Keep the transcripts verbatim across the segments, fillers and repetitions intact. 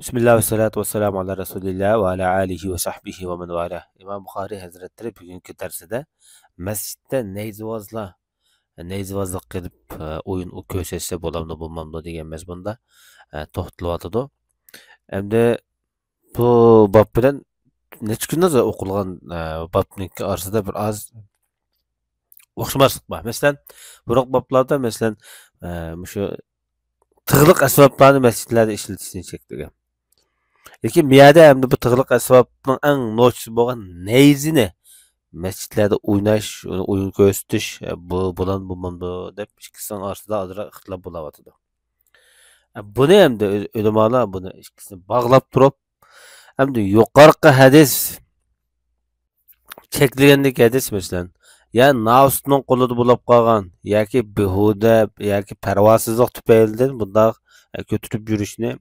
بىسمىللا ۋەسسالاتۇ ۋەسسالامۇ ئالا رەسۇلىللا ۋە ئالا ئالىھى ۋە سەھبىھى ۋە مەن ۋالا. ئىمام بۇخارىي ھەزرەتلىرى بۈگۈنكى دەرسىدە مەسچىتتە نەيزىۋازلار، نەيزىۋازلىق قىلىپ، ئە، ئويۇن كۆرسەتسە بولامدۇ، بولمامدۇ دېگەن مەزمۇندا، ئە، توختىلىۋاتىدۇ. ئەمدى بۇ باب بىلەن نەچچە كۈندىن ئوقۇلغان، ئە، بابنىڭكى ئارىسىدا بىر ئاز ئوخشىماسلىق بار. مەسىلەن، بۇرۇنقى بابلاردا، مەسىلەن، ئە، مۇشۇ تىغلىق ئەسۋابلارنى مەسچىتلەردە ئىشلىتىشنى چەكلىگەن. لېكىن بۇ يەردە ئەمدى بۇ تىغلىق ئەسۋابنىڭ ئەڭ نوچىسى بولغان نەيزىنى مەسچىتلەردە ئويناش، ئۇنى ئويۇن كۆرسىتىش، ئە، بۇ بولامدۇ، بولمامدۇ دەپ ئىككىسىنىڭ ئارىسىدا ئازراق ئىختىلاپ بولاۋاتىدۇ. ئە، بۇنى ئەمدى ئۆ-، ئۆلىمالار بۇنى ئىككىسىنى باغلاپ تۇرۇپ، ئەمدى يۇقىرىقى ھەدىس چەكلىگەندىكى ھەدىس، مەسىلەن، يا نائۇستىنىڭ قولىدا بولۇپ قالغان ياكى بىھۇدە ياكى پەرۋاسىزلىق تۈپەيلىدىن بۇنداق، ئە، كۆتۈرۈپ يۈرۈشنى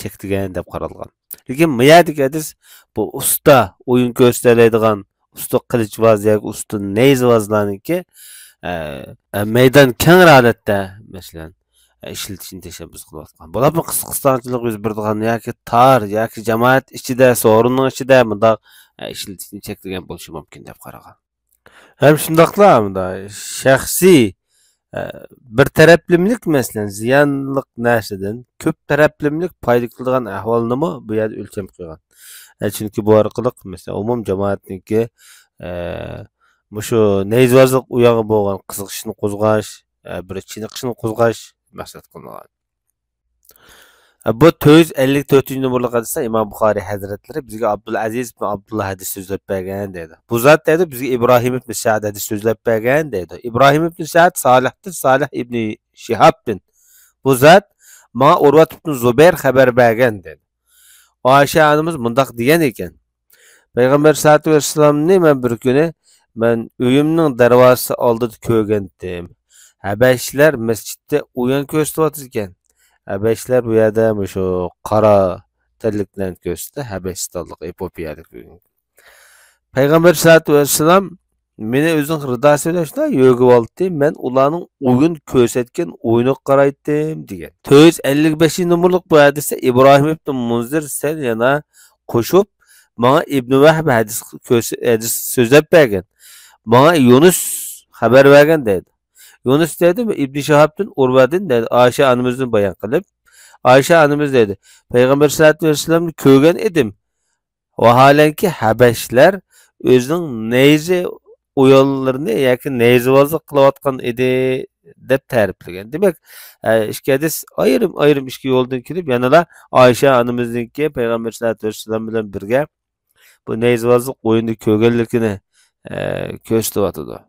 چەكلىگەن دەپ قارالغان. لېكىن بۇ يەردىكى ھەدىس بۇ ئۇستا ئويۇن كۆرسىتەلەيدىغان ئۇستا قىلىچۋاز ياكى ئۇستا نەيزىۋازلارنىڭكى، ئە، ئە، مەيدان كەڭرى ھالەتتە، مەسىلەن، ئە، ئىشلىتىشنى تەشەببۇس قىلىۋاتقان. بۇلارمۇ قىسقا قىستاڭچىلىق يۈز بېرىدىغان ياكى تار ياكى جامائەت ئىچىدە، سورۇننىڭ ئىچىدە مۇنداق، ئە، ئىشلىتىشنى چەكلىگەن بولۇشى مۇمكىن دەپ قارىغان. ھەم شۇنداقلا مۇنداق شەخسىي، ئە، بىر تەرەپلىمىلىك، مەسىلەن، زىيانلىق نەرسىدىن كۆپ تەرەپلىمىلىك پايدا كېلىدىغان ئەھۋالنىمۇ بۇ يەردە ئۆلچەم قىلغان. ئە، چۈنكى بۇ ئارقىلىق، مەسىلەن، ئومۇم جامائەتنىڭكى، ئە، مۇشۇ نەيزىۋازلىق ئۇياغى بولغان قىزىقىشنى قوزغاش، ئە، بىر چېنىقىشنى قوزغاش مەقسەت قىلىنغان. بۇ تۆت يۈز ئەللىك تۆتىنچى نومۇرلۇق ھەدىستە ئىمام بۇخارىي ھەزرەتلىرى بىزگە ئابدۇلئەزىز ئىبن ئابدۇللا ھەدىس سۆزلەپ بەرگەن دەيدۇ. بۇ زات دەيدۇ، بىزگە ئىبراھىم ئىبن سەئد ھەدىس سۆزلەپ بەرگەن دەيدۇ. ئىبراھىم ئىبن سەئد سالىھتىن، سالىھ ئىبن شىھابتىن. بۇ زات ماڭا ئۇرۋەت ئىبن زۇبەير خەۋەر بەرگەن دەيدۇ. ئائىشە ئانىمىز مۇنداق دېگەن ئىكەن. پەيغەمبەر سەللەللاھۇ ئەلەيھى ۋەسەللەمنى مەن بىر كۈنى مەن ئۆيۈمنىڭ دەرۋازىسى ئالدىدا كۆرگەنتىم. ھەبەشلەر مەسچىتتە ئويۇن كۆرسىتىۋاتىدىكەن. ھەبەشلەر بۇ يەردە مۇشۇ قارا تەنلىكلەرنى كۆرسىتىدۇ. ھەبەشىستانلىق، ئېپىيالىق بۈگۈنكى. پەيغەمبەر سەللەللاھۇ ئەلەيھى ۋەسەللەم مېنى ئۆزىنىڭ رىداسى بىلەن شۇنداق يۆگىۋالدى. مەن ئۇلارنىڭ ئويۇن كۆرسەتكەن ئويۇنىغا قارايتتىم، دېگەن. تۆت يۈز ئەللىك بەشىنچى نومۇرلۇق بۇ ھەدىستە ئىبراھىم ئىبن مۇنزىر سەل يەنە قوشۇپ، ماڭا ئىبن ۋەھب ھەدىس كۆرس-، ھەدىس سۆزلەپ بەرگەن. ماڭا يۇنۇس خەۋەر بەرگەن دەيدۇ. يۇنۇس دەيدۇ، ئىبن شىھابتىن، ئۇرۋەدىن دەيدۇ، ئائىشە ئانىمىزدىن بايان قىلىپ، ئائىشە ئانىمىز دەيدۇ، پەيغەمبەر سەللەللاھۇ ئەلەيھى ۋەسەللەمنى كۆرگەن ئىدىم. ۋاھالەنكى، ھەبەشلەر ئۆزىنىڭ نەيزە ئويۇنلىرىنى ياكى نەيزىۋازلىق قىلىۋاتقان ئىدى، دەپ تەرىپلىگەن. دېمەك، ئە، ئىككى ھەدىس ئايرىم-ئايرىم ئىككى يولدىن كېلىپ، يەنىلا ئائىشە ئانىمىزنىڭكى پەيغەمبەر سەللەللاھۇ ئەلەيھى ۋەسەللەم بىلەن بىرگە بۇ نەيزىۋازلىق ئويۇنىنى كۆرگەنلىكىنى، ئە، كۆرسىتىۋاتىدۇ.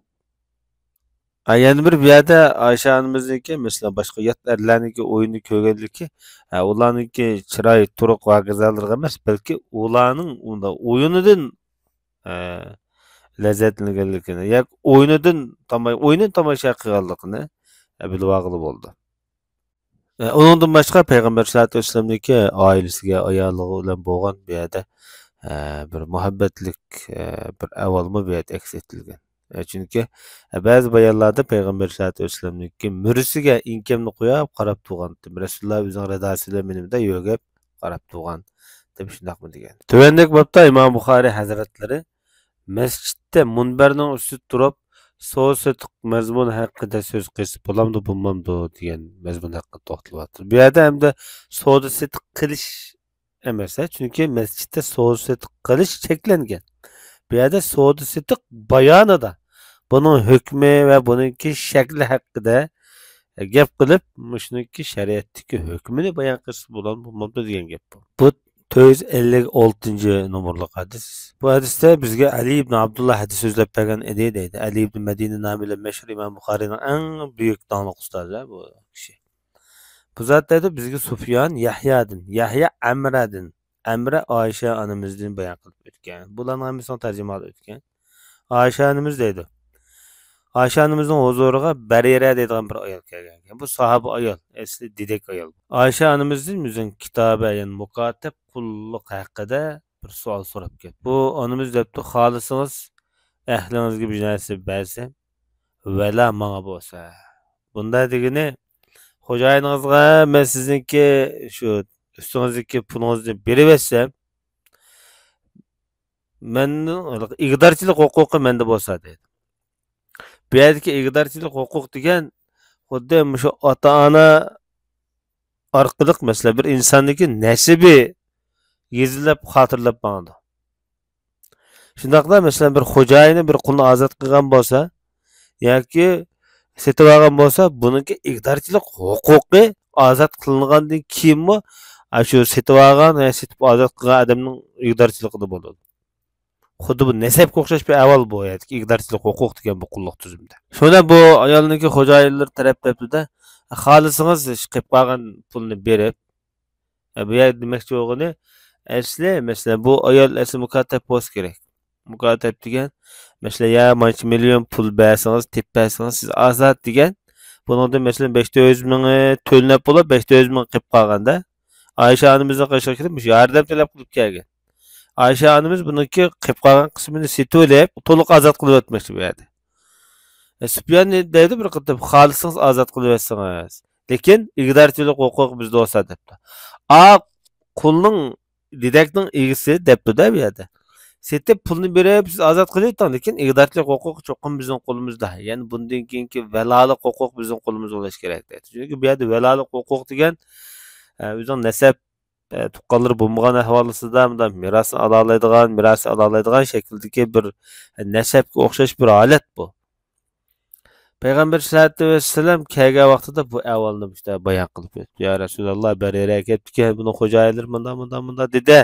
ئا، يەنە بىر بۇ يەردە ئائىشە ئانىمىزنىڭكى، مەسىلەن، باشقا يات ئەرلەرنىڭكى ئويۇنىنى كۆرگەنلىكى، ئە، ئۇلارنىڭكى چىراي، تۇرۇق ۋە غىزالىرىغا ئەمەس، بەلكى ئۇلارنىڭ ئۇنداق ئويۇنىدىن، ئە، لەززەتلەنگەنلىكىنى ياكى ئويۇنىدىن تاماي-، ئويۇنىنى تاماشا قىلغانلىقىنى، ئە، بىلىۋالغىلى بولىدۇ. ئە، ئۇنىڭدىن باشقا پەيغەمبەر سەللەللاھۇ ئەلەيھى ۋەسەللەمنىڭكى ئائىلىسىگە، ئايالىغا بىلەن بولغان بۇ يەردە، ئە، بىر مۇھەببەتلىك، ئە، بىر ئەھۋالمۇ بۇ يەردە ئەكس ئېتىلگەن. ئە، چۈنكى، ئە، بەزى بايانلاردا پەيغەمبەر سەللەللاھۇ ئەلەيھى ۋەسەللەمنىڭكى مۈرىسىگە ئىنكىمنى قويۇپ قاراپ تۇرغانتىم. رەسۇلۇللا ئۆزىنىڭ رىداسى بىلەن مېنى مۇنداق يۆگەپ قاراپ تۇرغان، دەپ شۇنداقمۇ دېگەن. تۆۋەندىكى بابتا ئىمام بۇخارىي ھەزرەتلىرى مەسچىتتە مۇنبەرنىڭ ئۈستىدە تۇرۇپ، سودا سېتىق مەزمۇنى ھەققىدە سۆز قىلسا بولامدۇ، بولمامدۇ دېگەن مەزمۇن ھەققىدە توختىلىۋاتىدۇ. بۇ يەردە ئەمدى سودا سېتىق قىلىش ئەمەس، ھە، چۈنكى مەسچىتتە سودا سېتىق قىلىش چەكلەنگەن. بۇ يەردە سودا سېتىق بايانىدا بۇنىڭ ھۆكمى ۋە بۇنىڭكى شەكلى ھەققىدە گەپ قىلىپ، مۇشۇنىڭكى شەرىئەتتىكى ھۆكمىنى بايان قىلسا بولامدۇ، بولمامدۇ دېگەن گەپ بۇ. بۇ تۆت يۈز ئەللىك ئالتىنچى نومۇرلۇق ھەدىس. بۇ ھەدىستە بىزگە ئەلى ئىبن ئابدۇللا ھەدىس سۆزلەپ بەرگەن ئىدى دەيدۇ. ئەلى ئىبن مەدىنى نامى بىلەن مەشھۇر ئىمام بۇخارىينىڭ ئەڭ بۈيۈك داڭلىق ئۇستازى بۇ كىشى. بۇ زات دەيدۇ، بىزگە سۇفيان يەھيادىن، يەھيا ئەمرەدىن، ئەمرە ئائىشە ئانىمىزدىن بايان قىلىپ ئۆتكەن. بۇلارنىڭ ھەممىسىنىڭ تەرجىمىھالى ئۆتكەن. ئائىشە ئانىمىز دەيدۇ. ئائىشە ئانىمىزنىڭ ھۇزۇرىغا بەرىرە دەيدىغان بىر ئايال كەلگەنكەن. بۇ ساھابە ئايال، ئەسلى دېدەك ئايال. ئائىشە ئانىمىزدىن بىزنىڭ كىتابە، يەنى مۇكاتەب قۇللۇق ھەققىدە بىر سوئال سوراپ كەپتۇ. بۇ ئانىمىز دەپتۇ، خالىسىڭىز ئەھلىڭىزگە بىر نەرسە بەرسەم، ۋەلا ماڭا بولسا. بۇنداق دېگىنى، خوجايىنىڭىزغا مەن سىزنىڭكى شۇ ئۈستىڭىزدىكى پۇلىڭىزنى بېرىۋەتسەم، مەننىڭ ئىگىدارچىلىق ھوقۇقى مەندە بولسا دەيدۇ. بۇ يەردىكى ئىگىدارچىلىق ھوقۇق دېگەن خۇددى مۇشۇ ئاتا-ئانا ئارقىلىق، مەسىلەن، بىر ئىنساننىڭكى نەسىبى يېزىلىپ، خاتىرىلەپ ماڭىدۇ. شۇنداقلا، مەسىلەن، بىر خوجايىنى بىر قۇلنى ئازاد قىلغان بولسا ياكى سېتىۋالغان بولسا، بۇنىڭكى ئىگىدارچىلىق ھوقۇقى ئازاد قىلىنغاندىن كېيىنمۇ ئاشۇ سېتىۋالغان ۋە سېتىپ ئازاد قىلغان ئادەمنىڭ ئىگىدارچىلىقىدا بولىدۇ. خۇددى بۇ نەسەبكە ئوخشاش بىر ئەھۋال بۇ يەردىكى ئىگىدارچىلىق ھوقۇق دېگەن بۇ قۇللۇق تۈزۈمدە. شۇندا بۇ ئايالنىڭكى خوجايىنلىرى تەرەپ دەپتۇ-دە، خالىسىڭىز شۇ قېلىپ قالغان پۇلنى بېرىپ، ئە، بۇ يەردە دېمەكچى بولغىنى، ئەسلى، مەسىلەن، بۇ ئايال ئەسلى مۇكاتەپ بولسا كېرەك. مۇكاتەپ دېگەن، مەسىلەن، يا مانچە مىليون پۇل بەرسىڭىز، تېپىپ بەرسىڭىز، سىز ئازاد دېگەن. بۇنىڭدىن، مەسىلەن، بەش يۈز مىڭى تۆلىنىپ بولۇپ، بەش يۈز مىڭ قېلىپ قالغاندا، ئائىشە ئانىمىزنىڭ قېشىغا كېلىپ، مۇشۇ ياردەم تەلەپ قىلىپ كەلگەن. ئائىشە ئانىمىز بۇنىڭكى قېلىپ قالغان قىسمىنى سېتىۋېلىپ، تولۇق ئازاد قىلىۋەتمەكچى بۇ يەردە. ئە، سۇپيان دەيدۇ بىر قېتىم، خالىسىڭىز ئازاد قىلىۋەتسىڭىز. لېكىن ئىگىدارچىلىق ھوقۇقى بىزدە بولسا دەپتۇ. ئا، قۇلنىڭ، دېدەكنىڭ ئىگىسى دەپتۇ-دە بۇ يەردە. سېتىپ پۇلنى بېرىپ سىز ئازاد قىلىۋېتىڭ، لېكىن ئىگىدارچىلىق ھوقۇقى چوقۇم بىزنىڭ قولىمىزدا. يەنى بۇندىن كېيىنكى ۋالالىق ھوقۇق بىزنىڭ قولىمىزدا بولۇشى كېرەك دەيدۇ. چۈنكى بۇ يەردە ۋالالىق ھوقۇق دېگەن، ئە، ئۆزىنىڭ نەسەب ئە، تۇغقانلىرى بولمىغان ئەھۋالىسىدا مۇنداق مىراسنى ئالالايدىغان، مىراسنى ئالالايدىغان شەكىلدىكى بىر نەسەبكە ئوخشاش بىر ھالەت بۇ. پەيغەمبەر سەللەتۇ ۋەسسالام كەلگەن ۋاقتىدا بۇ ئەھۋالنى مۇشۇنداق بايان قىلىپ ئۆتتى. يا رەسۇلاللا، بەرىرە كەپتىكەن، بۇنىڭ خوجايىنلىرى مۇنداق، مۇنداق، مۇنداق دېدى.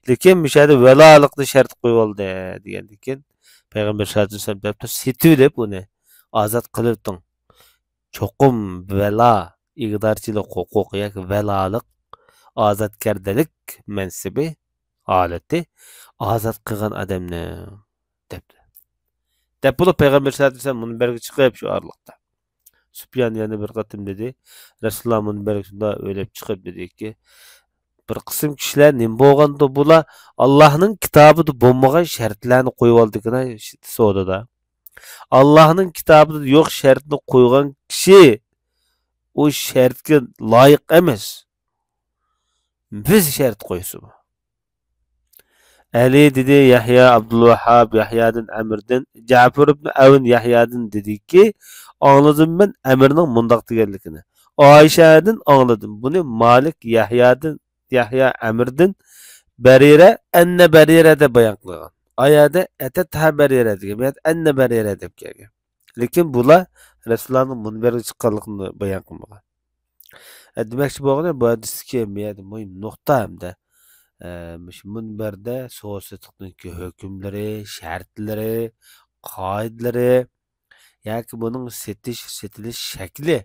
لېكىن مۇشۇ يەردە ۋالالىقنى شەرت قويۇۋالدى دېگەندىن كېيىن پەيغەمبەر سەللەتۇ ۋەسسالام دەپتۇ، سېتىۋېلىپ ئۇنى ئازاد قىلىۋېتىڭ. چوقۇم ۋەلا، ئىگىدارچىلىق ھوقۇقى ياكى ۋەلالىق، ئازادكەردىلىك مەنسىپى، ھالىتى، ئازاد قىلغان ئادەمنى، دەپتۇ. دەپ بولۇپ، پەيغەمبەر سەللەتۇ ۋەسسالام مۇنبەرگە چىقىپ، شۇ ئارىلىقتا سۇپيان يەنە بىر قېتىم دېدى، رەسۇلۇللا مۇنبەرگە شۇنداق ئۆرلەپ چىقىپ دېدىكى، بىر قىسىم كىشىلەر نېمە بولغاندۇ بۇلار ئاللاھنىڭ كىتابىدا بولمىغان شەرتلەرنى قويۇۋالدىكىنا سودىدا. ئاللاھنىڭ كىتابىدا يوق شەرتنى قويغان كىشى ئۇ شەرتكە لايىق ئەمەس. بىز شەرت قويسىمۇ. ئەلى دېدى، يەھيا ئابدۇلۋاھھاب يەھيادىن ئەمىردىن، جەپىر ئىبنى ئەۋن يەھيادىن دېدىكى، ئاڭلىدىم مەن ئەمىرنىڭ مۇنداق دېگەنلىكىنى. ئائىشەدىن ئاڭلىدىم. بۇنى مالىك يەھيادىن، يەھيا ئەمىردىن، بەرىرە، ئەننە بەرىرە دەپ بايان قىلغان. ئا يەردە ئەتەتھا بەرىرە دېگەن، بۇ يەردە ئەننە بەرىرە دەپ كەلگەن. لېكىن بۇلار رەسۇلۇللانىڭ مۇنبەرگە چىققانلىقىنى بايان قىلمىغان. ئە، دېمەكچى بولغىنى، بۇ ھەدىستىكى بۇ يەردە مۇھىم نۇقتا ھەمدە، ئە، مۇشۇ مۇنبەردە سودا سېتىقنىڭكى ھۆكۈملىرى، شەرتلىرى، قائىدىلىرى ياكى بۇنىڭ سېتىش، سېتىلىش شەكلى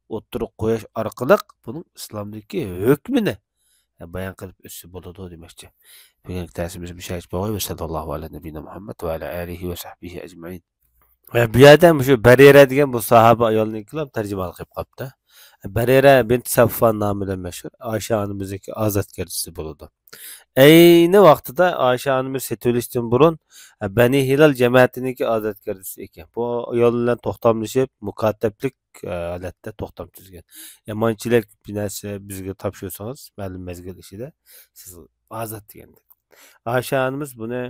ئوتتۇرىغا قويۇش ئارقىلىق بۇنىڭ ئىسلامدىكى ھۆكمىنى، ئە، بايان قىلىپ ئۆتسە بولىدۇ دېمەكچى. بۈگۈنكى دەرسىمىز مۇشۇ يەرگىچە بولغاي. ۋەسەللاللاھۇ ئەلا نەبىينا مۇھەممەد ۋە ئەلا ئالىھى ۋە سەھبىھى ئەجمەئىن. ۋە بۇ يەردە مۇشۇ بەرىرە دېگەن بۇ ساھابە ئايالنىڭكىلا تەرجىمىھالى قىلىپ قاپتۇ. بەرىرە بىنت سەفۋان نامى بىلەن مەشھۇر. ئائىشە ئانىمىزنىڭكى ئازادكەرچىسى بولىدۇ. ئەينى ۋاقتىدا ئائىشە ئانىمىز سېتىۋېلىشتىن بۇرۇن، بەنى ھىلال جەمەتىنىڭكى ئازادكەرچىسى ئىكەن. بۇ ئايال بىلەن توختاملىشىپ، مۇكاتەپلىك، ئە، ھالەتتە توختام تۈزگەن. يا مانچىلىك بىر نەرسە بىزگە تاپشۇرسىڭىز، مەلۇم مەزگىل ئىچىدە سىز ئازاد دېگەندەك. ئائىشە ئانىمىز بۇنى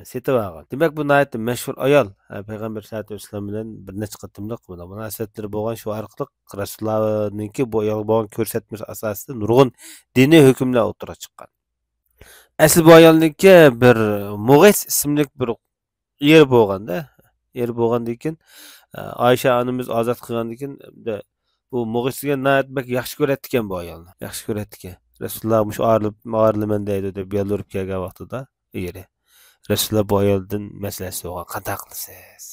سېتىۋالغان. دېمەك، بۇ ناھايىتى مەشھۇر ئايال. ھە، پەيغەمبەر سەللەللاھۇ ئەلەيھى ۋەسەللەم بىلەن بىر نەچچە قېتىملىق مۇناسىۋەتلىرى بولغان، شۇ ئارقىلىق رەسۇلۇللانىڭكى بۇ ئايالغا بولغان كۆرسەتمىسى ئاساسىدا نۇرغۇن دىنىي ھۆكۈملەر ئوتتۇرىغا چىققان. ئەسلى بۇ ئايالنىڭكى بىر مۇغىس ئىسىملىك بىر ئېرى بولغاندا، ئېرى بولغاندىن كېيىن، ئە، ئائىشە ئانىمىز ئازاد قىلغاندىن كېيىن، بۇ مۇغىس دېگەن ناھايىتى بەك ياخشى كۆرەتتىكەن بۇ ئايالنى. ياخشى كۆرەتتىكەن. رەسۇلۇللا مۇشۇ ئايرىلىپ، ئايرىلىمەن دەيدۇ دەپ يالۋۇرۇپ كەلگەن ۋاقتىدا ئېرى. رەسۇلۇللا بۇ ئايالدىن مەسلىھەت سورىغان، قانداق قىلىسىز؟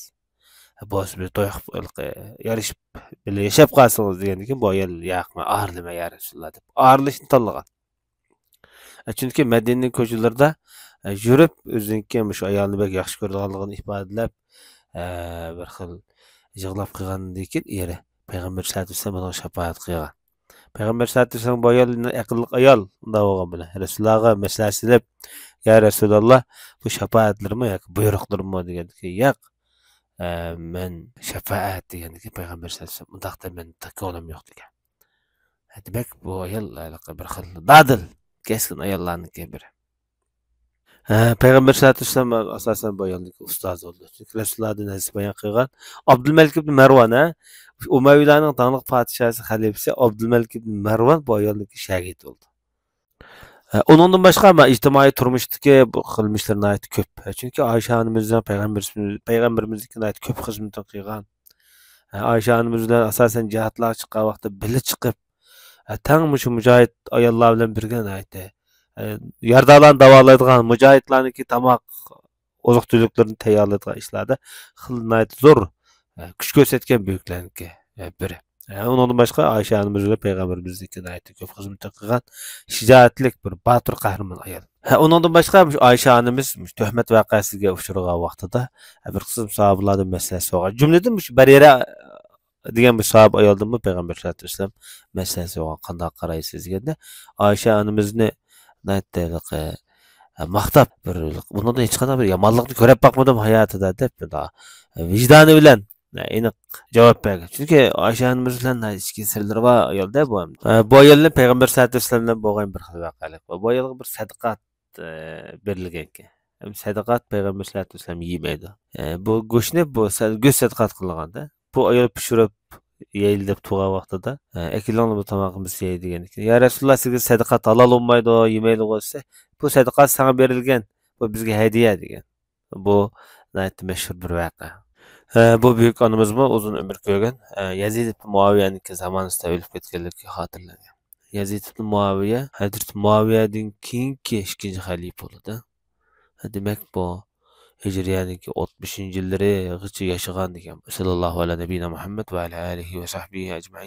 بولسا بىر توي قىلىپ، يارىشىپ، بىللە ياشاپ قالسىڭىز دېگەندىن كېيىن بۇ ئايال، ياق، مەن ئايرىلىمەن يا رەسۇلۇللا دەپ ئايرىلىشنى تاللىغان. ئە، چۈنكى مەدىنىنىڭ كوچىلىرىدا، ئە، يۈرۈپ، ئۆزىنىڭكى مۇشۇ ئايالنى بەك ياخشى كۆرىدىغانلىقىنى ئىپادىلەپ، ئە، بىر خىل يىغلاپ قىلغاندىن كېيىن ئېرى پەيغەمبەر سەللەللاھۇ ئەلەيھى ۋەسەللەم بۇنىڭغا شاپائەت قىلغان. پەيغەمبەر سەللەللاھۇ ئەلەيھى ۋەسەللەم بۇ ئايال ئەقىللىق ئايال، ئۇنداق بولغان بىلەن رەسۇلۇللاغا مەسلىھەت سېلىپ، يا رەسۇلاللا، بۇ شاپائەتلىرىمۇ ياكى بۇيرۇقلىرىمۇ دېگەندىكىن، ياق، ئە، مەن شاپائەت دېگەندىكىن پەيغەمبەر سەللەللاھۇ ئەلەيھى ۋەسەللەم ئۇنداق دەپ مەن كۆڭلۈم يوق دېگەن. دېمەك، بۇ ئايال ھېلىقى بىر خىل دادىل، كەسكىن ئاياللارنىڭكى بىرى. ھە، پەيغەمبەر سەللەللاھۇ ئەلەيھى ۋەسەللەم ئاساسەن بۇ ئايالنىڭكى ئۇستازى بولدى. چۈنكى رەسۇلۇللاھدىن ھەدىس بايان قىلغان ئابدۇلمەلىك ئىبن مەرۋان، ھە، ئۇمەۋىيلارنىڭ داڭلىق پادىشاھى، خەلىپىسى ئابدۇلمەلىك ئىبن مەرۋان بۇ ئايالنىڭكى شاگىرتى بولدى. ھە، ئۇنىڭدىن باشقا، مانا ئىجتىمائىي تۇرمۇشتىكى بۇ قىلمىشلىرى ناھايىتى كۆپ. ھە، چۈنكى ئائىشە ئانىمىز بىلەن پەيغەمبىرىمىز، پەيغەمبىرىمىزنىڭكى ناھايىتى كۆپ خىزمىتىنى قىلغان. ھە، ئائىشە ئانىمىز بىلەن ئاساسەن جىھادلارغا چىققان ۋاقىتتا بىللە چىقىپ، ھە، تەڭ مۇشۇ مۇجاھىد ئاياللار بىلەن بىرگە ناھايىتى، ھە، يارىدارلارنى داۋالايدىغان، مۇجاھىدلارنىڭكى تاماق، ئوزۇق-تۈلۈكلىرىنى تەييارلايدىغان ئىشلاردا خېلى ناھايىتى زور، ھە، كۈچ كۆرسەتكەن بۈيۈكلەرنىڭكى، ھە، بىرى. ھە، ئۇنىڭدىن باشقا ئائىشە ئانىمىز بىلەن پەيغەمبىرىمىزنىڭكى ناھايىتى كۆپ خىزمىتى قىلغان شىجائەتلىك بىر باتۇر قەھرىمان ئايال. ھە، ئۇنىڭدىن باشقا مۇشۇ ئائىشە ئانىمىز مۇشۇ تۆھمەت ۋەقەسىگە ئۇچرىغان ۋاقتىدا، ھە، بىر قىسىم ساھابىلاردىن مەسلىھەت سورىغان. جۈملىدىن مۇشۇ بەرىرە دېگەن بىر ساھابە ئايالدىنمۇ پەيغەمبەر سەللەللاھۇ ئەلەيھى ۋەسەللەم مەسلىھەت سورىغان، قانداق قارايسىز دېگەندە، ئائىشە ئانىمىزنى ناھايىتى ھېلىقى، ھە، ماختاپ، بىر، بۇنىڭدىن ھېچقانداق بىر يامانلىقنى كۆرۈپ باقمىدىم ھاياتىدا دەپ، مۇنداق ۋىجدانى بىلەن ئېنىق جاۋاب بەرگەن. چۈنكى ئائىشە ئانىمىز بىلەن ئىچكى سىرلىرى بار ئايالدا بۇ. بۇ ئايال بىلەن پەيغەمبەر سەللەللاھۇ ئەلەيھى ۋەسەللەم بىلەن بولغان بىر خىل ۋەقەلىك بار. بۇ ئايالغا بىر سەدىقات، بېرىلگەنكەن. ھەم سەدىقات پەيغەمبەر سەللەللاھۇ ئەلەيھى ۋەسەللەم يېمەيدۇ. بۇ گۆشنى بۇ سە-، گۆش سەدىقات قىلغاندا، بۇ ئايال پىشۇرۇپ يەيلى دەپ تۇرغان ۋاقتىدا، ئەكېلىڭلار بۇ تاماقنى بىز يەي دېگەن ئىكەن. يا رەسۇلاللا، سىزگە سەدىقات ھالال بولمايدۇ، يېمەيلىغۇ دېسە، بۇ سەدىقات ساڭا بېرىلگەن، بۇ بىزگە ھەدىيە دېگەن. بۇ ناھايىتى مەشھۇر بىر ۋەقە. ھە، بۇ بۈيۈك ئانىمىزمۇ ئۇزۇن ئۆمۈر كۆرگەن. ھە، يەزىد ئىبن مۇئاۋىيەنىڭكى زامانىسىدا ئۆلۈپ كەتكەنلىكى خاتىرىلەنگەن. يەزىد ئىبن مۇئاۋىيە ھەزرىتى مۇئاۋىيەدىن كېيىنكى ئىككىنچى خەلىپە بولىدۇ. ھە، دېمەك، بۇ ھىجرىيەنىڭكى ئاتمىشىنچى يىللىرىغىچە ياشىغان دېگەن. سەللەللاھۇ ئەلا نەبىينا مۇھەممەد ۋە ئەلا ئالىھى ۋە سەھبىھى ئەجمەئىن.